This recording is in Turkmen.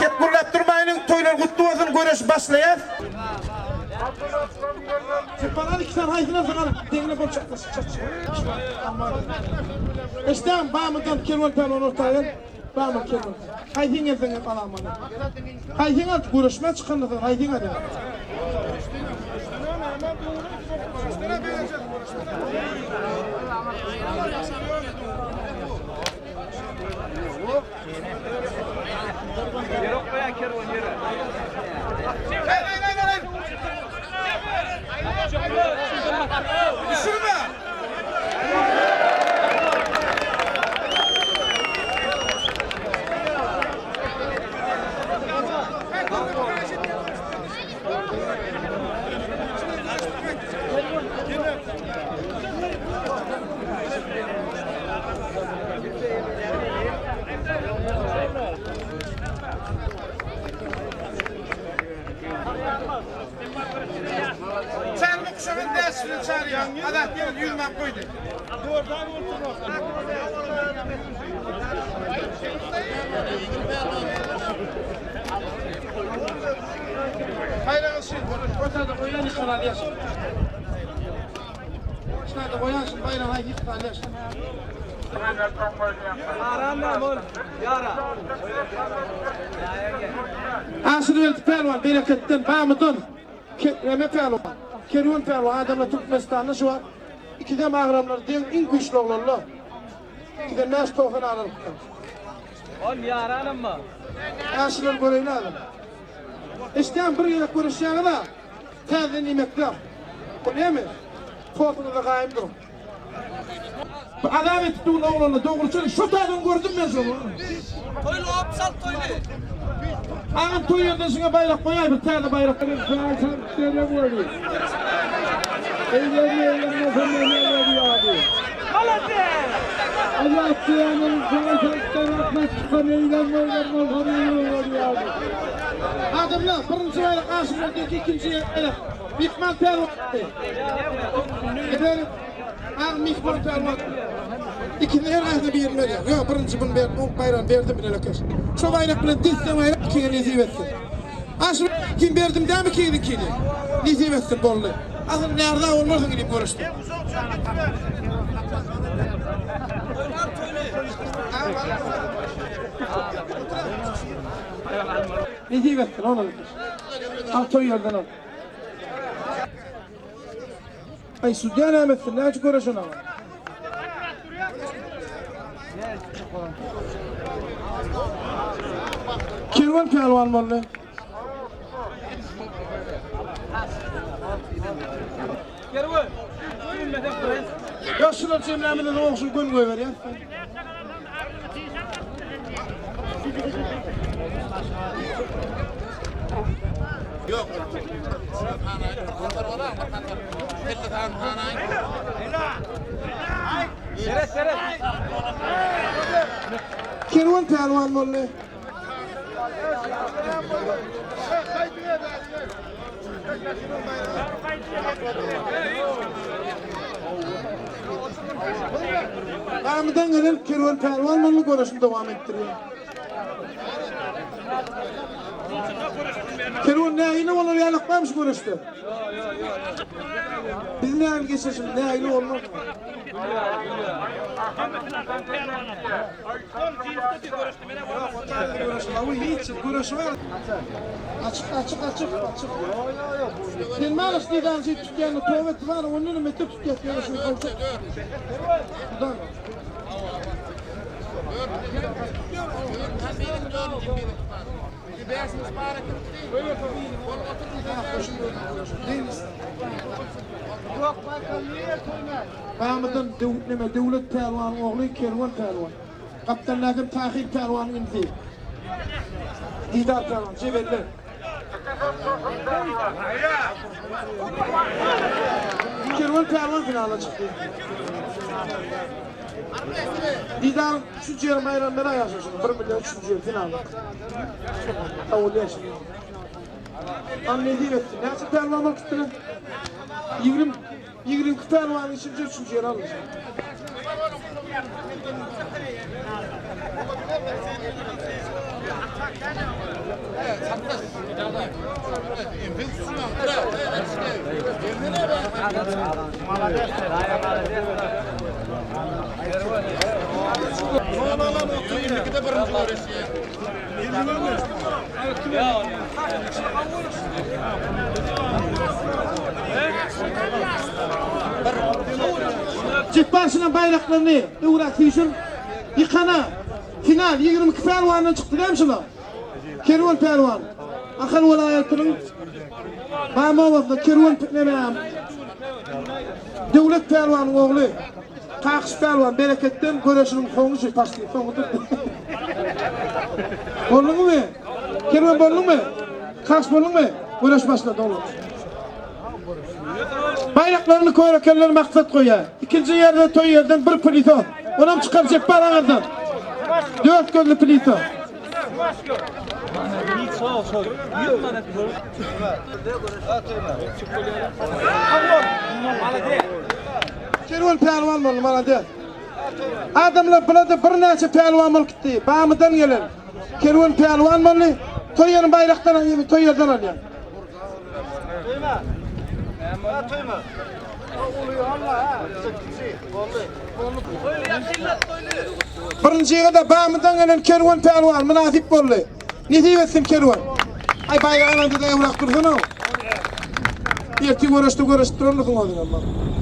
Kep gürläp durmaýlyň, toýlar gutly bolsun, göreş başlaýas. Çepan al iki sany haýsyny alsaň al, deňine bol çaklaşyk çaç. Eşdäň, Bamydan Kerwen pälwan orta gel. Bamy Kerwen. Haýsyň gelseň hem alamany. Haýsyň al, göreşmä çykanda sen haýsyň alýaň. Çarmy kuşagyn däşini çarýan, Azat ýeriň ýüzüne goýdy. Haýran şi, otada goýan ýykyl alýar. Şurada goýan şu baýragy aý ýykyp alýar. Aşyrberdi pälwan bereketden Bamydan Reme pälwan Kerwen pälwan adamlar Türkmenistanda şu wagt ikisem agramlary deň iň güýçli oglanlar. Ikisem 5.90 aralykda. Ol ýaranam bar. Aşyrlar göreýin adam. Eşidýäňmi bir gezek görüşýäňiz-a. Täzeden iýmekde. Bu näme? Posuňyzda gaýym duruň. Bu azap edip duran oglany dogruçyl şo taýdan gördüm men şony. Toýly op sal toýly. Agam toý ýerden şuňa baýrak goýaý bir täze baýrak. Adamlar birinji baýrak Aşyr Merdeki ikinji baýrak Myhman Pälwan. Eger Ag Myhman Pälwan ikisini her haýsyna birini berýär. Ýok birinji bunu berdim, oň baýragyny berdim bile lekeş. Şo baýrak bilen desse baýrak ikiňe nesip etsin. Aşyr kim berdim dämi ikiňiziňkini? Nesip etsin boldy. Asyl närza bolmarsyň inim görüşde. Nesip etsin oğlum. Al toý ýerden al. Aý sudýa näme etsin? Näçe göreşen aga? Kerwen pälwan boldy. Kerwen. Ýa şular jemlämizden ogşun gün goýberýär. Yok. Bir hatar bir hatar. Kelle sany Seret seret. Kerwen pälwan boldy. Gamydan gelen Kerwen pälwan boldy göreşini dowam etdirýär. Kerwen nähili bolar ýalakmamyş göreşde. Biz nähili geçeşimiz nähili bolmaz. Göreşi var. Açık açık açık açık. Sen malas diýen şey tutýan tovet var, ondan metre tutýan göreşini kavuşak. Buradan. Bamydan neme Döwlet pälwanyň ogly Kerwen pälwan. Gapdaldaky Tahyr pälwanyň inisi. Didar pälwan, Jebelli. Kerwen pälwan finala çykdy. Didar üçünji ýeriň baýragyny beren ýaşaşyny 1 million üçünji ýer finalda. Awul ýaşyny. An nesip etsin. Näçe pälwan bolup gitdiler? 20 22 pälwanyň içinde üçünji ýer aldy. Jepbar şuna baýraklaryny öwrak süýşür. Ýykana. Final 22 pälwandan çykdy dämi şular? Kerwen pälwan. Ahal welaýatynyň Bamy obasynda Kerwen näme Döwlet pälwanyň ogly Kakyş pälwan bereketden göreşiniň soňy şu paşti soňudyr. Bolduňmy? Kerwen bolduňmy? Kakyş bolduňmy? Göreş başlady oglum. Baýraklaryny körekenler maksat goýýar. Ikinji ýerde toý ýerden bir plito. Onam çykar Jepbar aňyrdan. Dört gözli plito. Kerwen pälwan boldy, malades. Adamlar bulada birnäçe pälwan bolup gitdi. Bamydan gelen Kerwen pälwan boldy. Toý ýerini baýrakdan, toý ýerden alýar. Birinji ýerde Bamydan gelen Kerwen pälwan mynasyp boldy. Nesip etsin Kerwen. Aý baýrak alanda-da öwrak dursana. Ertir göreşde göreşip durarmysyň özüňem.